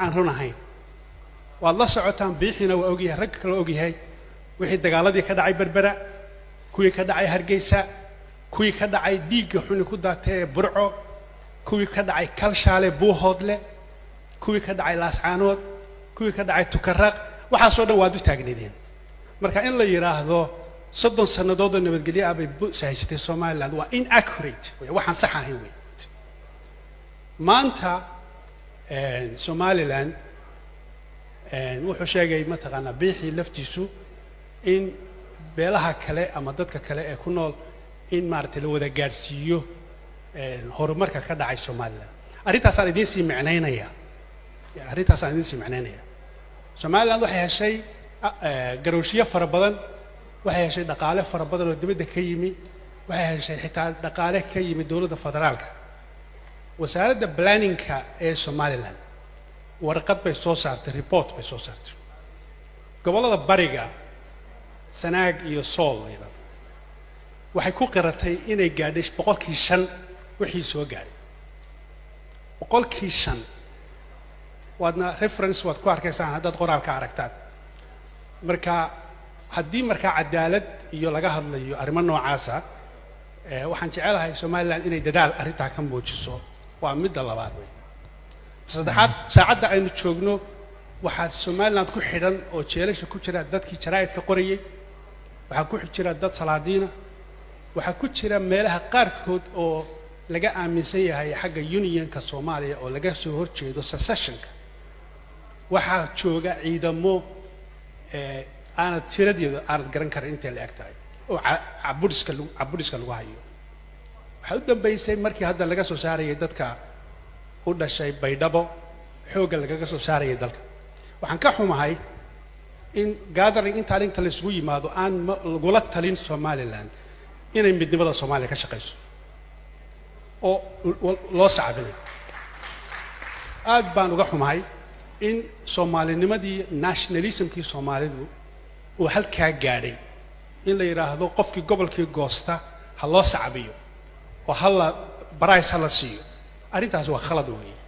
aan run ahayn. Waad la socotaan, Biixina waa ogyahay, rag kale ogyahay, wixii dagaaladii ka dhacay Berbera, kuwii ka dhacay Hargeysa, kuwii ka dhacay dhiigga xuni ku daatay ee Burco, kuwii ka dhacay Kalshaale, Buuhoodle, kuwii ka dhacay Laascaanood, kuwii ka dhacay Tukaraq, waxaasoo dhan waad u taagneedeen. Marka in la yidhaahdo 30 sannadood oo nabadgelyo ah bay haysatay Somaliland waa inaccurate wey, waxaan sax ahayn wey. Maanta Somaliland wuxuu sheegay, mataqaanaa, Biixii laftiisu in beelaha kale ama dadka kale ee ku nool in maaragtay la wada gaadhsiiyo horumarka ka dhacay Somaliland. Arrintaasaan idiin sii micnaynaya, arrintaasaan idiin sii micnaynaya. Somaliland waxay heshay garowshiyo fara badan, waxay heshay dhaqaale fara badan oo dibadda ka yimi, waxay heshay xitaa dhaqaale ka yimi dowladda federaalka. Wasaaradda planningka ee Somaliland warqad bay soo saartay, report bay soo saartay. Gobollada bariga, Sanaag iyo Sool la yidhahdo, waxay ku qiratay inay gaadhay 5% wixii soo gaadhay, 5%. Waadna reference waad ku arkaysaan haddaad qoraalka aragtaan. Marka haddii markaa cadaalad iyo laga hadlayo arrimo noocaasa, waxaan jecelahay Somaliland inay dadaal arrintaa ka muujiso. Waa midda labaad wey. Saddexaad, saacadda aynu joogno waxaa Somaliland ku xidhan oo jeelasha ku jira dadkii jaraa'idka qorayey, waxaa ku jira dad salaadiina, waxaa ku jira meelaha qaarkood oo laga aaminsan yahay xagga unionka Soomaaliya oo laga soo horjeedo secessionka. Waxaa jooga ciidamo aanad tiradeedu aanad garan karin intay la eg tahay oo cabudhiska lagu hayo. Waxaa u dambeysay markii hadda laga soo saarayay dadka u dhashay Baydhabo, xoogga lagaga soo saarayay dalka. Waxaan ka xumahay in gathering intaan inta la isugu yimaado aan lagula talin Somaliland inay midnimada Soomaaliya ka shaqayso oo loo sacabinayo. Aad baan uga xumahay in soomaalinimadii, nationalismkii Soomaalidu uu halkaa gaadhay in la yidhaahdo qofkii gobolkii goosta ha loo sacabiyo oo hala prize ha la siiyo. Arrintaas waa khalad weeye.